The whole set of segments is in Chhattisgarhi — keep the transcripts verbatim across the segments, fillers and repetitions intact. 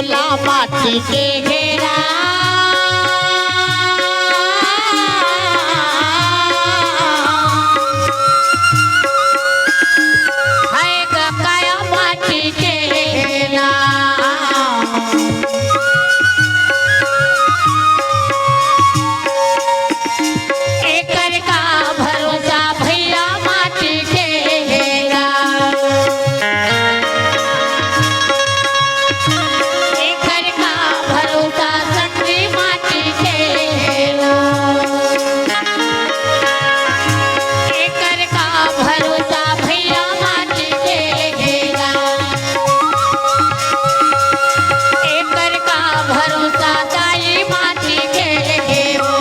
ला माटी के घेरा। है ग काया माटी के घेरा। एकर का भरोसा भैया माटी के घेरा। एकर का भरोसा संगी माटी के घेरा। एकर का भरोसा भैया माटी के घेरा। एकर का भरोसा दाई माटी के घेरा।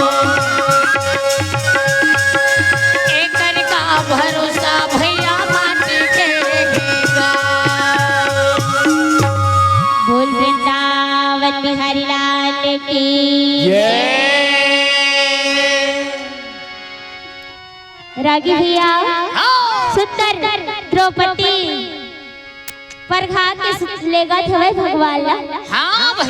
एकर का भरोसा भैया माटी के घेरा। बोल वृंदावन बिहारी लाल की। रागी भैया, हाँ। सुंदर द्रौपदी परघा के सु-, लेगत हवय भगवान ला। हाँ भाई।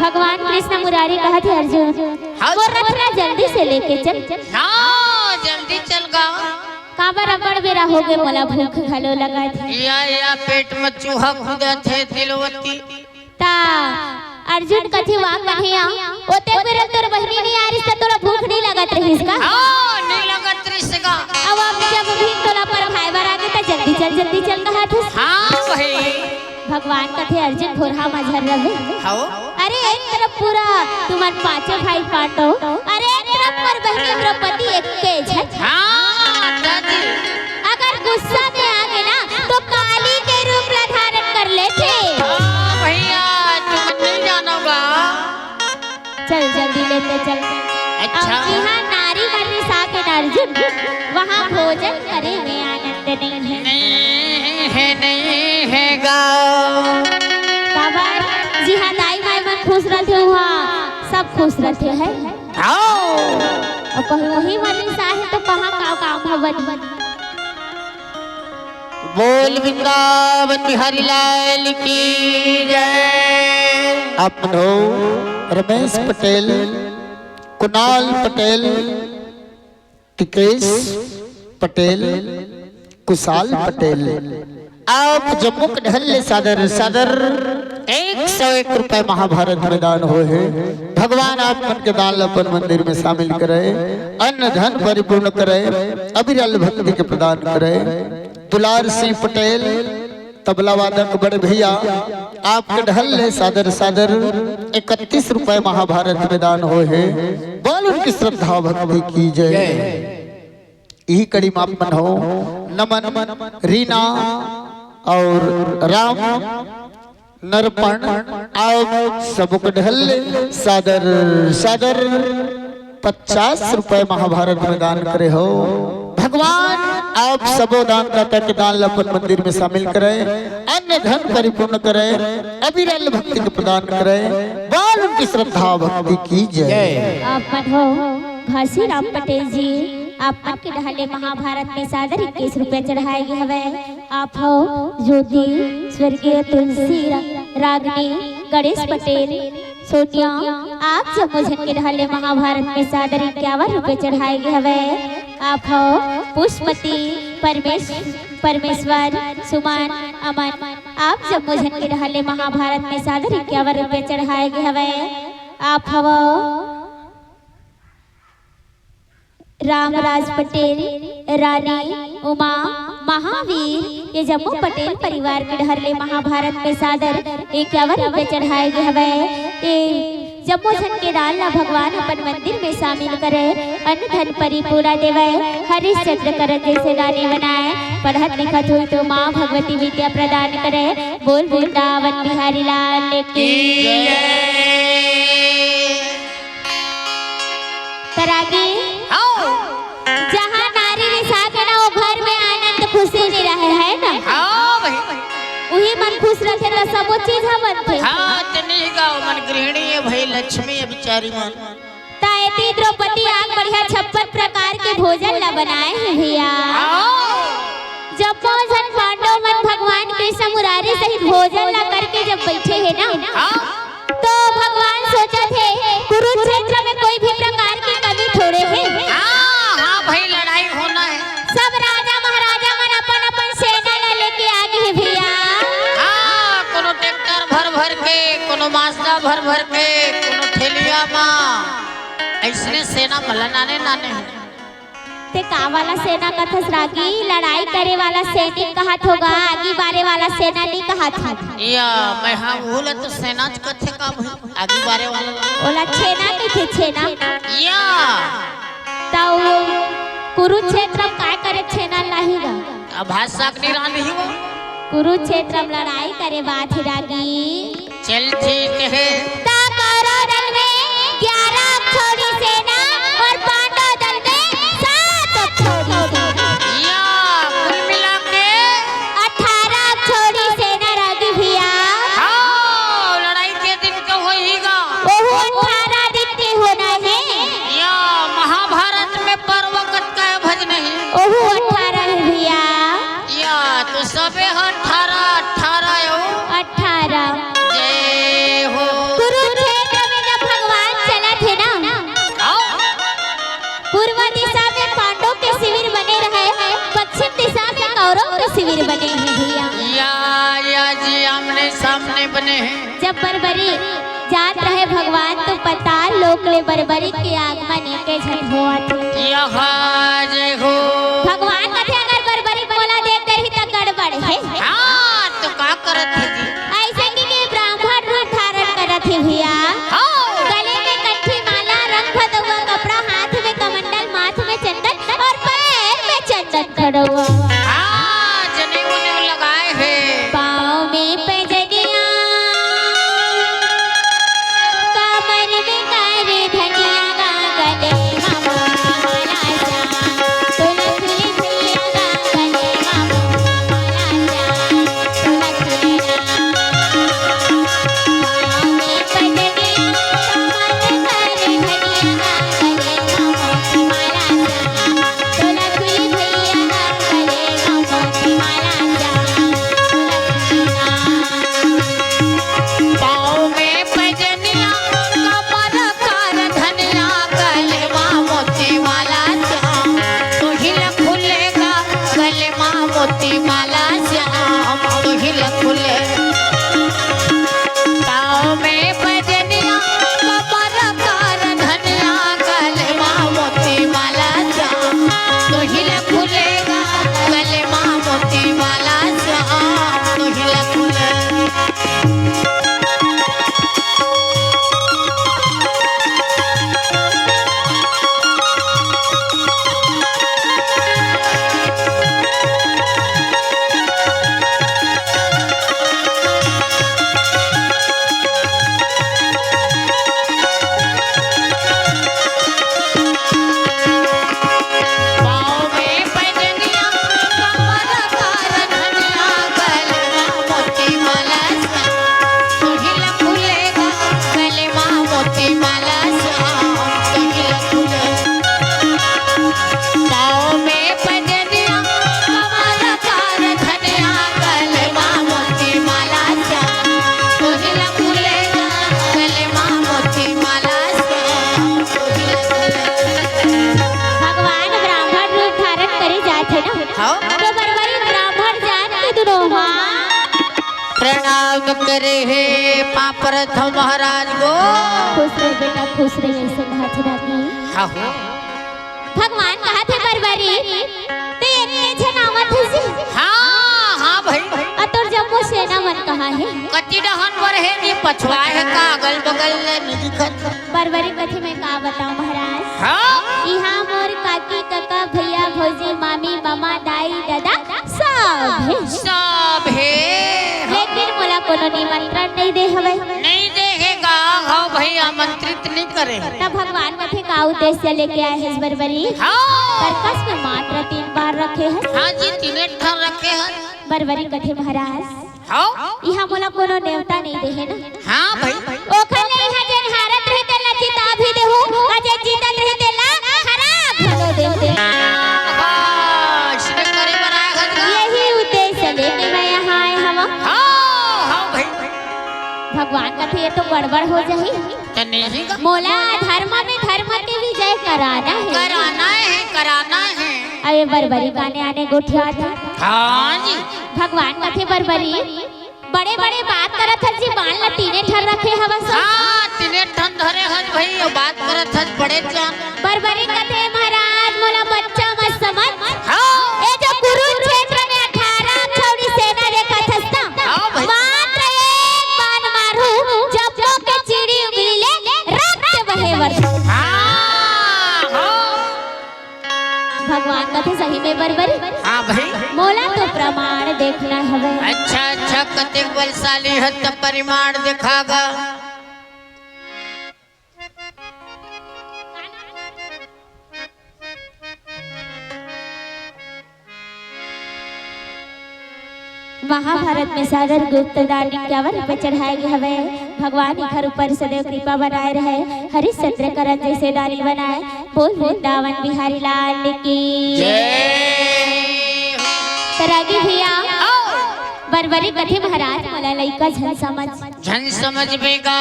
भगवान कृष्ण मुरारी कहत हे, अर्जुन, हाँ। मोर रथ ला जल्दी से लेके चल। हाँ, जल्दी चल गा। काबर अब्बड़ बेरा हो गे, मोला भूख घलो लगत हे। या, या, पेट में चूहा कूदत हे, तिलवती। ता अर्जुन कथे, "वाह कन्हैया, ओतेक बेरा तोर बहिनी नइ आ रिस त तोला भूख नइ लगत रहिस का?" हाँ, नइ लगत रहिस का। अब, अब जब भी तोला परभाय बर आगे त जल्दी चल, जल्दी चल कहत हस। हाँ भाई। भगवान कथे, "अर्जुन थोरहा मझर रहे।" हाँ। अरे एक तरफ पूरा तुमन पांचों भाई पांडव, अरे एक तरफ मोर बहिनी द्रौपदी एक्के झन। हाँ, दादी। अगर गुस्सा में आगे ना तो काली के रूप ला धारण कर लेथे। हाँ भैया, तुमन नइ जानव गा। चल जल्दी लेते चल। अच्छा। अब जिहाँ नारी मन रिसा के ना अर्जुन, वहाँ भोजन करे में आनंद नइ हे। नइ हे, नइ हे गा। काबर जिहाँ दाई माई मन खुश रहिथे, उहाँ सब खुश रहिथे है। हाँ। अउ कहूँ उही मन रिसा हे त कहाँ का काम ह बनही। बोल वृंदावन बिहारी लाल की जय। आप मन हो रमेश पटेल, कुणाल पटेल, टिकेश पटेल, कुशाल पटेल, आप जम्मो के ढल ले सादर सादर एक सौ एक रुपए महाभारत में दान होए हे। भगवान आप मन के दान ल अपन मंदिर में शामिल करे, अन्न धन परिपूर्ण करे, अविरल भक्ति के प्रदान करे। दुलार सिंह पटेल, तबला वादक बड़े भैया, आपके ढल ले सादर सादर इकतीस रुपए महाभारत में दान होए हे। बोल उनकी श्रद्धा भक्ति की जय। इही कड़ी म आप मन हो नमन, रीना और राम नरपण, आप सबो के ढल ले सादर सादर पचास रुपए महाभारत में दान करे हो। भगवान आप सबो दानदाता के दान ल अपन मंदिर में शामिल करे, अन्न धन परिपूर्ण करे, अविरल भक्ति के प्रदान करे। बोल उनकी श्रद्धा भक्ति की जय। आप मन हो घासीराम पटेल जी, आप मन के ढल ले महाभारत में सादर इक्कीस रुपया चढ़ाए गे हवय। आप हो ज्योति, स्वर्गीय तुलसी रा-, रागनी, गणेश पटेल, सोनिया, आप जम्मो झन के ढल ले महाभारत में सादर इक्यावन रुपया चढ़ाए गे हवय। आप हो पुष्पति, परमेश-, परमेश्वर, सुमन, अमन, आप जम्मो झन के ढल ले महाभारत में सादर इक्यावन रुपया चढ़ाए गे हवय। आप हव रामराज पटेल, रानी, उमा, महावीर, ये जम्मो पटेल परिवार के ढल ले महाभारत में सादर इक्यावन रुपया चढ़ाए गे हवय। ये जम्मो झन के दान ला भगवान अपन मंदिर में शामिल करे, अन्न धन परिपूरा देवय, हरिश्चंद्र करण जैसे दानी बनाए, पढ़त लिखत होई तो माँ भगवती विद्या प्रदान करे। बोल वृंदावन बिहारी लाल की। त रागी, हाँ। जहाँ नारी रिसा के ना, वो घर में आनंद खुशी नइ रहे, है ना? हाँ भाई। उही मन खुश रथे त सबो चीज ह बनथे। हाँ, त नइ गा, मन गृहिणी हे भाई, लक्ष्मी हे बिचारी मन। त एती द्रौपदी आग बढ़िया छप्पन प्रकार के भोजन ला बनाए हे भैया। हाँ। जम्मो झन पांडव मन भगवान कृष्ण मुरारी सहित भोजन भर भर के कोनो ठेलिया मा अइसने सेना भला नाने नाने हे। ते का वाला सेना कथस रागी? लड़ाई करे वाला सैनिक कहत होगा, आगी बारे वाला सेना नहीं कहत हो। या, मैं हाँ, वो ला तो सेना च कथे का भाई, आगी बारे वाला ला। ओला छेना कथे, छेना। या। त वो कुरुक्षेत्र म काय करे छेना लाही गा? अब भाषा के नहीं रहा नहीं वो। कुरुक्षेत्र म लड़ाई करे बात ही रागी। चल ठीक है। त कौरव दल में ग्यारह अक्षौड़ी सेना और पांडव दल में सात अक्षौड़ी सेना। या, कुल मिला के अठारह अक्षौड़ी सेना रागी भैया। हाँ, लड़ाई के दिन के होही गा। ओहू अठारह दिन के होना हे। या, महाभारत में पर्व कतका हे भज नहीं। ओहू अठारह हे भैया। या, तो सबे ह अठारह, अठारह हो। अठारह। जय हो। कुरुक्षेत्र में जब भगवान चलत हे ना, आओ। पूर्व दिशा में पांडव के शिविर बने रहे, पश्चिम दिशा में कौरव के शिविर बने हैं भैया। या, या जी, आमने सामने बने हैं। जब बरबरी जात रहे भगवान, तो पाताल लोक ले बरबरी के आगमन एके झन होवत हे। या जय हो। भगवान कथे, अगर बरबरी मोला देख देही त गड़बड़ हे। हाँ, तो का करत हे जी? अइसे कि के ब्राह्मण रूप धारण करत हे भैया। हाँ। गले में कंठी माला, रंग भदौआ कपड़ा, हाथ में कमंडल, माथ में चंदन और पैर में चंदन खड़ौआ। हाँ, जने उन्हें लगाए हे। पाँव में पैजनिया, कमर में कर धनिया, गले मा मोती माला जा, तुलसी भैया गा, गले मा मोती माला जा, तुलसी ना। पाँव में पैजनिया, कमर कर धनिया, गले मा मोती माला श्याम, तोहिल खुलेगा, गले मा मोती माला श्याम, तोहिल खुले। पाँव में पैजनिया, कमर कर धनिया, गले मा मोती माला श्याम, तोहिल खुलेगा, गले मा मोती माला श्याम, तोहिल खुले। पाँव में पैजनिया, कमर कर धनिया, गले मा मोती माला श्याम, तोहिल खुलेगा, गले मा मोती माला श्याम, तोहिल खुले। भगवान ब्राह्मण रूप धारण करे जात हे ना? हाँ। तो बरबरी ब्राह्मण जात के दुनो हाथ। प्रणाम करे हे पाँव परत हँव महाराज गो। खुश रहे बेटा, खुश रहे, अइसे हाथ राखी। हाँ, हाँ। भगवान कहत हे बरबरी, ते एके झन आवत हस जी। हाँ, हाँ भाई। अउ तोर जम्मो सेना मन कहाँ हे? कति डहन बर हे जी, पछवा हे का, अगल बगल ले नइ दिखत? बरबरी कथे मैं का बतावँव महाराज। हाँ? इहाँ मोर काकी, कका, भैया, भौजी, मामी, ममा, दाई, ददा, सब हे। सब हे। लेकिन मोला कोनो निमंत्रण नइ दे हवय। नइ दे हे गा, हव भाई, आमंत्रित नइ करे। त भगवान कथे का उद्देश्य लेके आए हस बरबरी? हाँ। तरकस में मात्र तीन बार रखे हस। हाँ जी, तीने ठन रखे हस। बरबरी कथे महाराज, हाँ। इहाँ मोला कोनो नेवता नइ दे हे ना। हाँ भाई। ओखर ले इहाँ जेन हारत रही तेला जिता भी देहूँ, अउ जेन जीतत रही तेला हरा घलो देहूँ। हाँ, इसने करे बनाए घर का। यही उद्देश्य लेके मैं यहाँ आए हवँ। हाँ, हाँ भाई। भगवान कथे ये तो गड़बड़ हो जाही। त नहीं का? मोला धर्म में धर्म के विजय कराना हे। कराना हे, कराना हे। अरे बरबरी काने आने गोठियात हे। हाँ जी। भगवान कथे बरबरी, बड़े बड़े बात करत हस जी, बान ला तीने ठन रखे हवस। हाँ, तीने ठन धरे हस भाई, अउ बात करत हस बड़े जान। बरबरी कथे महाराज मोला बच्चा मत समझ। हाँ। ए जो कुरुक्षेत्र में अठारह छौड़ी सेना देखत हस ना, हाँ भाई। मात्र एक बान मारहूँ, जब के चिड़ी उंगली ले रक्त बहे बर। हाँ, हाँ। भगवान कथे सही में बरबरी। हाँ भाई। मोला तो प्रमाण देखना हवे। अच्छा, अच्छा, कतेक बलशाली हे त परिमाण देखा गा। महाभारत में सागर गुप्त दान इक्यावन रुपये चढ़ाए गे हवे। भगवान इखर ऊपर सदैव कृपा बनाए रहे। हरिश्चंद्र करण जैसे दानी बनाए। बोल वृंदावन बिहारी लाल की। जय। त रागी भैया, बरबरी कथे महाराज मोला लइका झन समझ। झन समझ बेगा।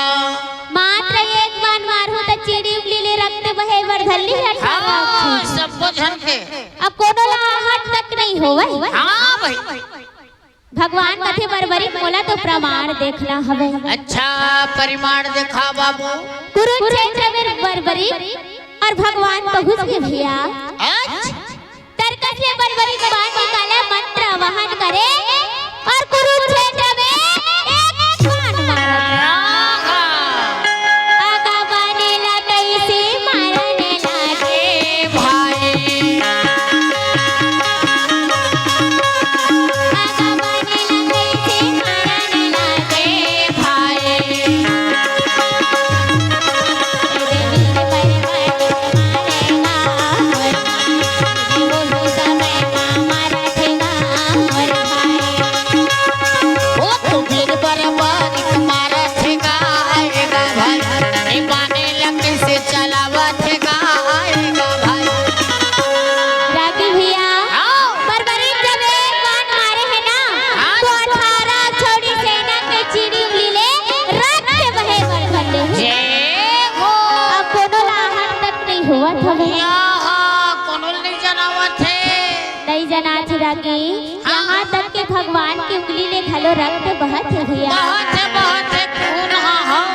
मात्र एक बान मारहूँ त चिड़ी उंगली ले रक्त बहे बर धर लिही। हाँ, सबो झन के। अब कोनो ला आहट तक नहीं होवय। हाँ भाई। भगवान कथे बरबरी मोला तो प्रमाण देखना हवे। अच्छा, परिमाण देखा बाबू। कुरुक्षेत्र में बरबरी अउ भगवान पहुँच गे भैया। अच्छा। तरकस ले बरबरी बान निकाले, मंत्र आवाहन करे अउ कुरुक्षेत्र में एक बान मारा। आगा बने ला कैसे मारने लागे भाई। आगा बने ला कैसे मारने लागे भाई। ओ तो फिर बराबर मारत हे गाय गा भाई, ए बाने लकड़ी से चलावत हे गाय गा भाई। रागी भैया, हाँ। बरबरी जब एक बान मारे हे ना, हाँ। तो अठारह छौड़ी सेना के चिड़ी उंगली ले रक्त बहे बर धर ले हे। जय हो। अब कोनो ला आहट तक नहीं होवत हवे। या हा, कोनो नहीं जनावत हे। नहीं जनात हे रागी। हाँ। यहाँ तक के भगवान के उंगली ले घलो रक्त बहत हे भैया। बहत हे, बहत हे, खून हा, हाँ।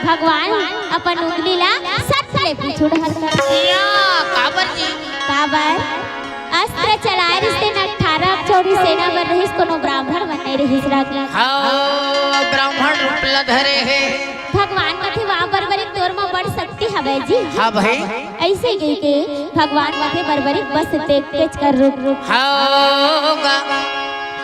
भगवान अपन उंगली ला सट ले पिछुड़हन कर। या, काबर जी? काबर? अस्त्र चलाए रिहिस तेन अठारह छौड़ी सेना बर रिहिस, कोनो ब्राह्मण मन नहीं रिहिस रागी। हाँ, ब्राह्मण रूप ला धरे हे। भगवान कथे, "वाह बरबरी, तोर म बड़ शक्ति हवय जी।" हाँ भाई। अइसे कहिके भगवान कथे, "बरबरी बस देख के कर रुक रुक।" हाँ, होगा।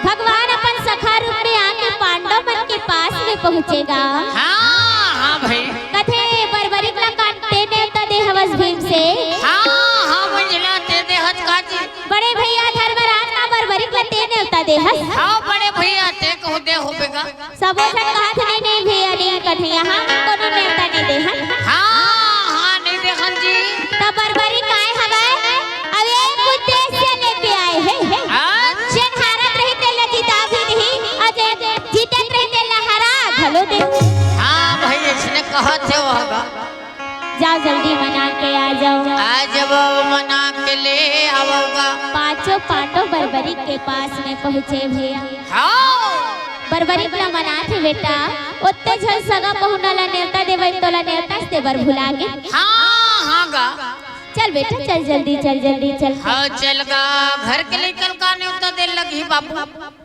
भगवान अपन सखा रूप में आके पांडव मन के पास में पहुंचे गा। हाँ, हाँ भाई। कथे, "बरबरी ला कान ते नेवता दे हवस भीम से।" हाँ, हाँ, मंझला ते दे हस का जी। बड़े भैया धर्मराज का बरबरी ला ते नेवता दे हस। हाँ, बड़े भैया ते कहूँ दे होबे गा। सबो झन कहत हे, "नहीं, नहीं भैया, नहीं कथे, यहाँ कोनो नेवता नहीं दे हन।" हाँ, हाँ, नहीं दे हन जी। त बरबरी काय हवय? अब एक उद्देश्य लेके आए हे। हाँ। जेन हारत रही, तेला जिता भी नहीं, अउ जेन जीतत रही, तेला हरा घलो दे। हाँ भाई, इसने कहत हे वो हगा। जाओ जल्दी मना के आ जाओ। आ जाओ, मना के ले आओगा। पांचों पांडव बरबरी के पास में पहुंचे भैया। हाँ। बरबरी ला मनाथे बेटा, ओत्ते झन सगा पहुना ला नेवता देवय, तोला नेवता दे बर भुला गे। हाँ, हाँ गा। चल बेटा, चल जल्दी, चल जल्दी, चल। हाँ, चल गा, घर के लइकन का नेवता दे लगही बाबू।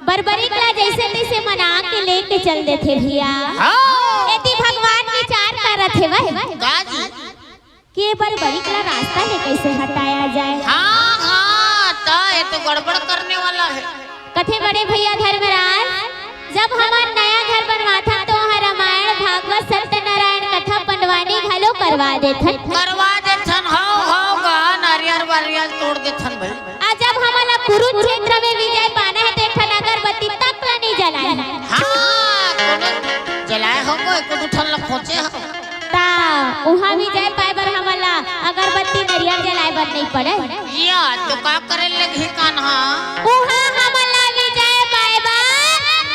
बरबरी ला जइसे तइसे मना के लेके चल देथे भैया। हाँ। एती भगवान विचार करत हेवय। का जी? के बरबरी ला रास्ता ले कइसे हटाया जाए। हाँ, हाँ, त ये तो गड़बड़ करने वाला हे। कथे बड़े भैया धर्मराज, जब हमन नया घर बनवाथन तो ओहा रामायण, भागवत, सत्यनारायण कथा, पंडवानी घलो करवा देथन। करवा देथन, हव, हव, गा, नारियल वारियल तोड़ देथन भाई। अउ जब हमन ला कुरुक्षेत्र में विजय पाना हे तो एक ठन अगरबत्ती तक ला नहीं जलाए हन। हाँ, कोनो जलाए हो, कोई को दू ठन ला खोंचे हो। ता उहाँ विजय पाए बर हमन ला अगरबत्ती नरियर जलाए बर नइ पड़े। या तो का करे लगही कान्हा? उहाँ हमन ला विजय पाए बर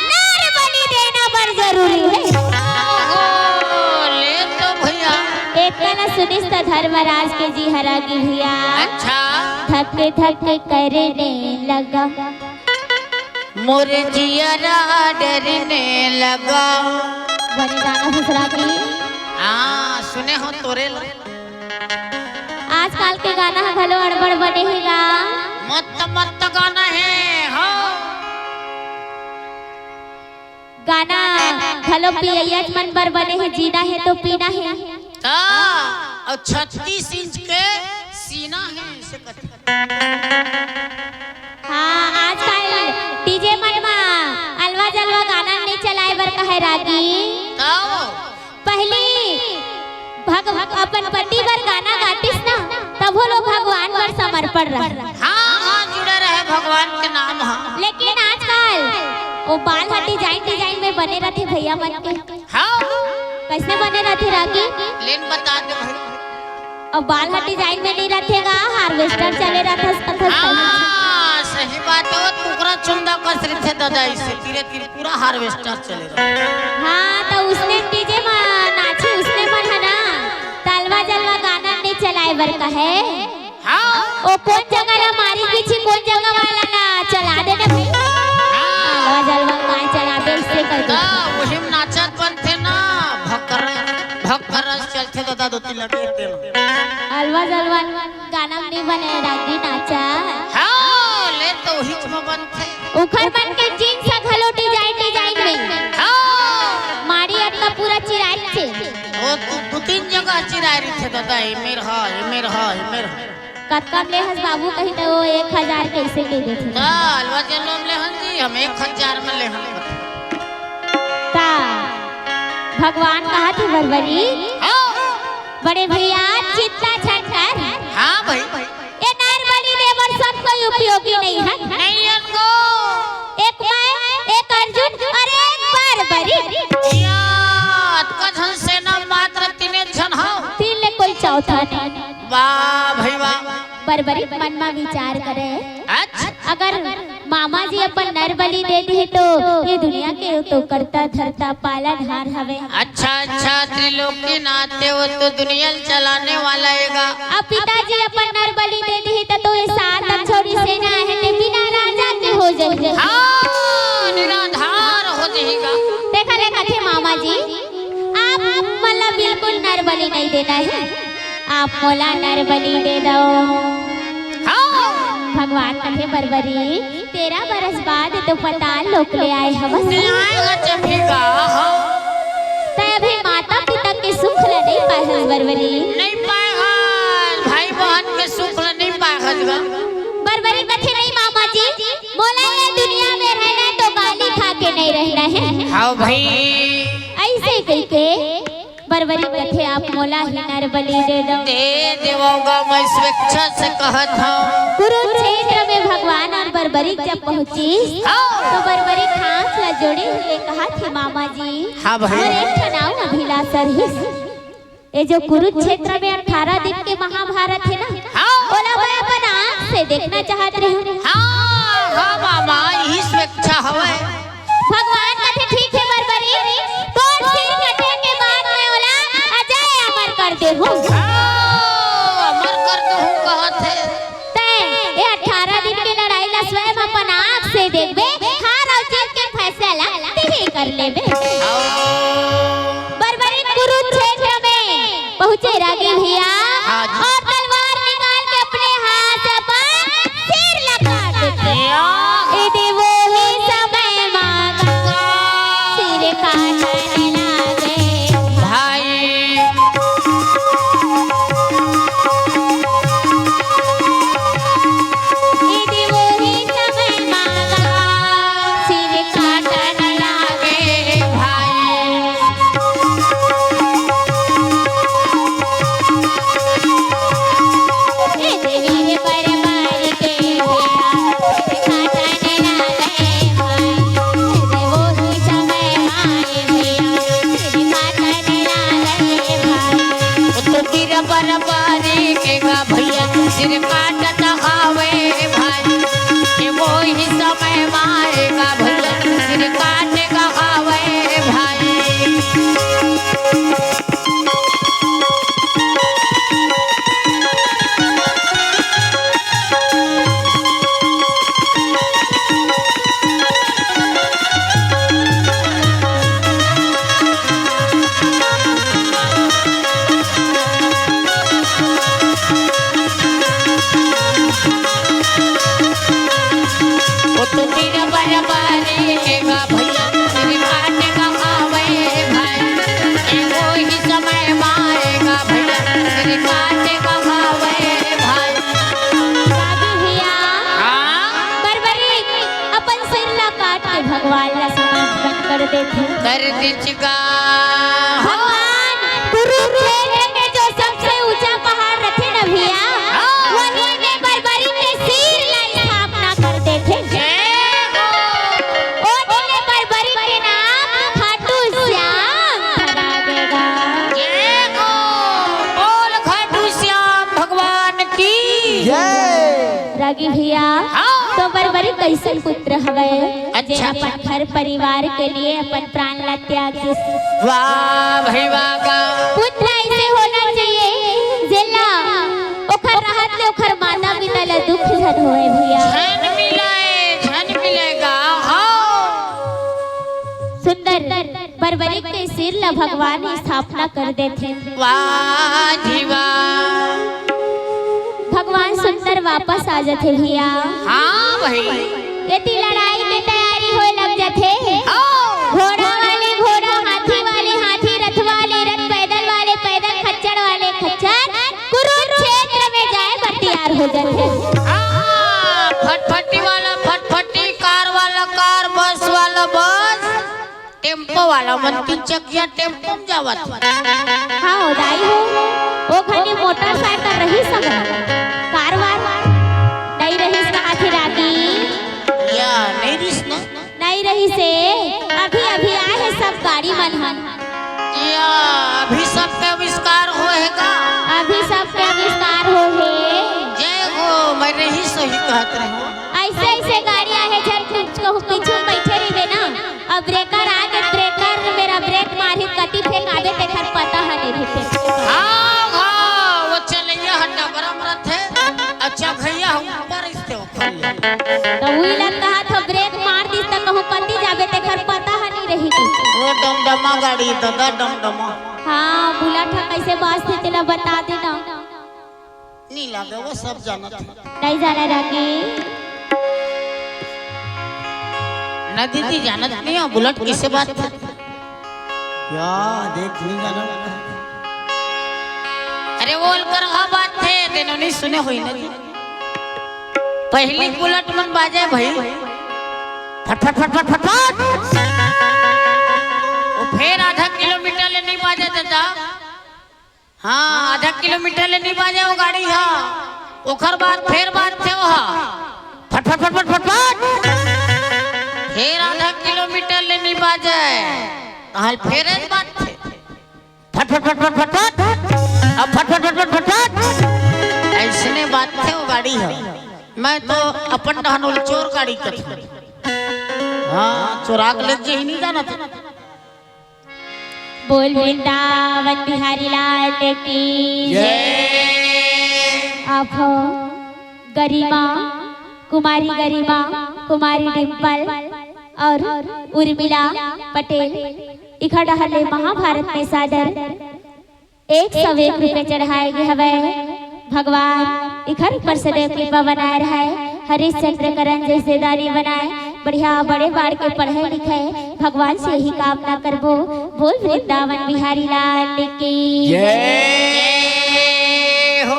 नर बलि देना बर जरूरी हे। ओहो, ले तो भैया। एक ला सुनिस त धर्मराज के जी हरा गे भैया। अच्छा। धक धक करने लगा। मोर जियरा करने लगा। बने गाना ससुरा जी। हाँ, सुने हो तोरे ला। आजकल के गाना ह घलो अड़बड़ बने हे गा। मस्त मस्त गाना हे, हाँ। गाना घलो पियैया मन बर बने हे, जीना हे तो पीना हे। हाँ, अउ छत्तीस इंच के सीना हे, इसे कथे। हाँ, आजकल डीजे मन म अलवा जलवा गाना नइ चलाए बर कहे रागी। तब? पहिली भग-, अपन पति बर गाना गातिस ना, तभो लोग भगवान बर समर्पण रहे। हाँ, हाँ, जुड़े रहे भगवान के नाम ह। लेकिन आजकल वो बाल ह डिजाइन डिजाइन में बने रथे भैया मन के। हाँ। कइसने बने रथे रागी? लेन बता दे भाई। अउ बाल ह डिजाइन में नइ रथे गा, harvester चले रथे, कथस हाँ, सही बात हे, वो कुकरा चुंदा कस रथे दादा, इसे तीरे तीर पूरा harvester चले रथे। हाँ, त उसने डीजे म नाची, उसने मन ह ना, त अलवा जलवा गाना नइ चलाए बर कहे। हाँ। ओ कोन जगह ला मारी पीछे, कोन जगह वाला ला चला देना भाई। हाँ। अलवा जलवा काय चलाबे, इसे कर दे। त उही म नाचत बनथे ना, भक्कर, भक्कर रस चलथे दादा, दो तीन लगे तेल। अलवा जलवा गाना म नइ बने रागी नाचा। हाँ, ले त उहीच म बनथे। उखर मन के जींस ह घलो डिजाइन डिजाइन में। हाँ। माड़ी अटका पूरा चिराइच हे। वो दू, दू तीन जगह चिराए रहिथे दादा, ए मेर ह, ए मेर ह, ए मेर ह। कतका म ले हस बाबू कही त वो एक हजार कइसे कहि देथे। त अलवा जलवा म ले हन जी, हम एक हजार म ले हन। त भगवान कहत हे बरबरी, हाँ। बड़े भैया चिंता झन कर। हाँ भाई। ये नर बलि दे बर सब कोई उपयोगी नइ हे। नइ हे को। एक मैं, एक अर्जुन अउ एक बरबरी। या, अतका झन सेना मात्र तीने झन हव। तीन ले कोई चौथा नइ। वाह भाई वाह। बरबरी मन म विचार करे। अच्छा। अगर मामा जी अपन नर बलि दे दिही त ये दुनिया के तो करता धरता पालनहार हवे। अच्छा, अच्छा, त्रिलोकीनाथ हे, वो तो दुनिया ल चलाने वाला हे गा। अब पिताजी अपन नर बलि दे दिही त तो ये सात छोरी सेना हे ते बिना राजा के हो जाही। हाँ, निराधार हो जाही गा। देखा रे कथे मामा जी, आप मन ला बिल्कुल नर बलि नइ देना हे। आप मोला नर बलि दे दव। हाँ। भगवान कथे बरबरी, तेरह बरस बाद तो पताल लोक ले आए हवस। ले आए हवस जब भी का, हाँ। तैं अभी माता पिता के सुख ल नइ पाए हस बरबरी। नइ पाए हस, भाई बहन के सुख ल नइ पाए हस गा। बरबरी कथे नहीं मामा जी, मोला ये दुनिया में रहना हे तो गाली खा के नइ रहना हे। हाँ भाई। अइसे कहिके बरबरी कथे, आप मोला ही नर बलि दे दव। दे देवव गा, मैं स्वेच्छा से कहत हंव। कुरुक्षेत्र में भगवान अउ बरबरी जब पहुंचिस, हाँ। तो बरबरी हाथ ला जोड़े हुए कहत हे, मामा जी, हाँ भाई। मोर एक ठन अउ अभिलाषा रहिस। ये जो कुरुक्षेत्र में अठारह दिन के महाभारत हे ना, हाँ। ओला मैं अपन आँख से देखना चाहत रहेंव। हाँ, हाँ मामा, इही स्वेच्छा हवय। भगवान कथे, "ठीक हे बरबरी, तोर सिर कटे के बाद मैं ओला अजय अमर कर देहूं।" हाँ, अमर कर देहूं कहत हे। तैं ये अठारह दिन के लड़ाई ला स्वयं अपन आँख से देखबे, हार अउ जीत के फैसला तिही कर लेबे। हाँ। बरबरी कुरुक्षेत्र में पहुंचे रागी भैया, हाँ जी। और तलवार निकाल के अपने हाथ से अपन सिर ला काट देथे। या। ए देवो ही समय मांगा, सिर काटन लागे। भाई। ए देवो ही समय मांगा, सिर काटन लागे। भाई। कर दिचगा। भगवान कुरुक्षेत्र में जो सबसे ऊंचा पहाड़ रथे ना भैया, हाँ। वही में बरबरी के सिर ला स्थापना कर देथे। जय हो। ओ दिले बरबरी के नाम खाटू श्याम धरा देगा। जय हो। बोल खाटू श्याम भगवान की। जय। रागी भैया, हाँ। तो बरबरी कैसन पुत्र हवय, अच्छा। जे अपन घर परिवार के लिए अपन प्राण ला त्याग दिस। वाह भाई वाह, वाह। पुत्र ऐसे होना चाहिए, जेला ओखर रहत ले ओखर माता पिता ला दुख झन होए भैया। झन मिले, झन मिलेगा, हाँ। सुंदर बरबरी के सिर ला भगवान स्थापना कर देथे। वाह जी वाह। भगवान सुंदर वापस आ जाथे भैया। हाँ भाई। यदि लड़ाई के तैयारी होए लग जाथे, हाँ। घोड़ा वाले घोड़ा, हाथी वाले हाथी, रथ वाले रथ, पैदल वाले पैदल, खच्चर वाले खच्चर, कुरुक्षेत्र में जाए बर तैयार हो जाथे। हाँ, फटफटी वाला फटफटी, कार वाला कार, बस वाला बस, टेम्पो वाला मन तीन चकिया टेम्पो में जावत। हाँ, हो दाई हो। ओ घनी मोटरसाइकिल रहिस हवय, कार वार नइ रहिस कहाथे रागी। या, नइ रहिस ना? नइ रहिस हे, अभी अभी आए हे सब गाड़ी मन ह। या, अभी सबके आविष्कार होए हे का? अभी सबके आविष्कार होए हे। जय हो, मैं रहिस सही कहत रहूं। ऐसे ऐसे गाड़ी आए हे, झन कुछ कहूं पीछू में बैठे रहिबे ना, अब ब्रेकर आगे, ब्रेकर मेरा ब्रेक मारही, कति फेंक आबे तेखर पता ह नइ रहिथे। हाँ, हाँ, वो चलैया ह डबरा म रथे, अच्छा भैया हम ऊपर इसते ओखर ले। त उही ला कहत हो, ब्रेक मार दिस त कहूं पति जाबे तेखर पता ह नइ रहिथे। वो डमडमा गाड़ी दादा, डमडमा। हाँ, बुलेट ह कैसे बाजथे तेला बता देना। नइ लागे, वो सब जानत हे। नइ जाने रागी। ना दीदी, जानत नइ हो, बुलेट किसे बात हे? या, देख, नइ जानत। अरे, वो अलकरहा बात हे, तेनो नइ सुने होही ना जी। पहिली बुलेट मन बाजे भाई, फट, फट, फट। वो फेर आधा किलोमीटर ले नइ बाजे दादा। हाँ, आधा किलोमीटर ले नइ बाजे वो गाड़ी ह। ओखर बाद फेर बाजथे वो ह। फट, फट, फट। फेर आधा किलोमीटर ले नइ बाजे। तहां ले फेर बाजथे। फट, फट, फट। अब फट, फट, फट। अइसने बाजथे वो गाड़ी ह। मैं तो अपन डहन ओला चोर गाड़ी कथंव। हाँ, चोरा के ले जाही नइ जानत। बोल वृंदावन बिहारी लाल की जय। आप हो गरिमा, कुमारी गरिमा, कुमारी डिंपल और उर्मिला पटेल। इखर डहर ले महाभारत में सादर एक सौ एक रुपये चढ़ाए गे हवय। भगवान इखर ऊपर सदैव कृपा बनाए रहय। हरिश्चंद्र करण जैसे दानी बनाए, बढ़िया बड़े बाढ़ के पढ़े लिखे, भगवान से यही कामना करबो। बोल वृंदावन बिहारी लाल की जय हो।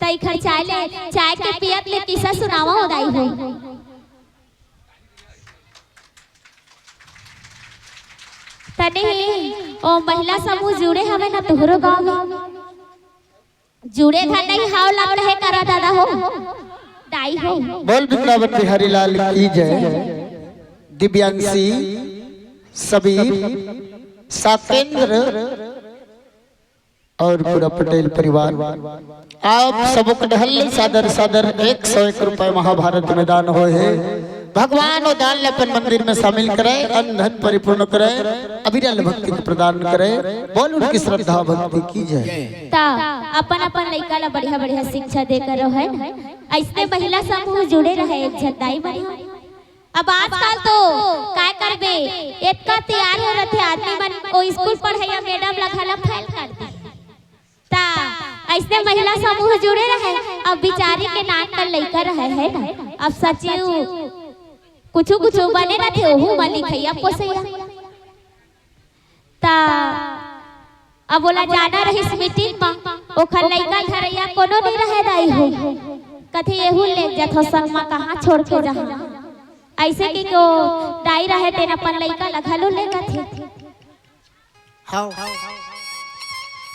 त इखर चाय ले, चाय के पियत ले किस्सा सुनावा हो दाई हो। तने ही ओ महिला समूह जुड़े हवे ना तुहरो गांव में? जुड़े था नहीं हाव लाभ रहे करा दादा हो, दाई हो। बोल वृंदावन बिहारी लाल की जय। दिव्यांशी, सबीर, साकेंद्र और पूरा पटेल परिवार, आप सबो के डहर ले सादर सादर एक सौ एक रुपए महाभारत में दान होए हे। भगवान वो दान ले अपन मंदिर में शामिल करे, अन्न धन परिपूर्ण करे, अविरल भक्ति के प्रदान करे। बोल उनकी श्रद्धा भक्ति की जय। ता अपन अपन लइका ला बढ़िया बढ़िया शिक्षा देकर रहे। ऐसने महिला समूह जुड़े रहे एक झन दाई मन। अब आजकल तो काय करबे, एक वो स्कूल पढ़इया मैडम ला घला फेल कर दी। ता अइसने महिला समूह जुड़े रहे। अब बिचारी के नान कन लइका रहे हे ना, अब सचिव कुछु कुछु बने रथे, ओहू म लिखइया पोसइया। ता अब ओला जाना रहिस मीटिंग म, ओखर लइका धरइया कोनो नइ रहे दाई हो। कथे एहू ले जथो संग म कहाँ छोड़ के जहाँ। अइसे कि को दाई रहे तेन अपन लइका ला घलो ले कथे। हव।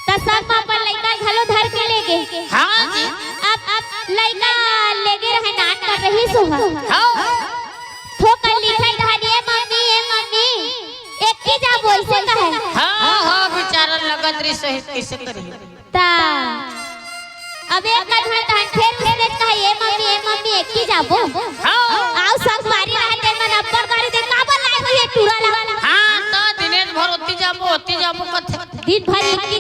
त संग म अपन लइका घलो धर के ले गे। हाँ जी। अब अब लइका लेगे रहे नान कर रहिस होहा। हव। थोकन लिखत हन, "ए मम्मी, ए मम्मी, एक ही जाबो," अइसे कहे। हाँ हाँ, बिचारा लगत रही सही कइसे करी। ता अब एक कन हन तहन फेर उसने कहे, "ए मम्मी, ए मम्मी, एक ही जाबो।" हव। अउ संगवारी रहे तेमन अब्बड़ गारी दे, "काबर लाए हो ये टूरा ला?" हाँ, त दिनेश भर ओती जाबो, ओती जाबो कथे। दिन भर इतनी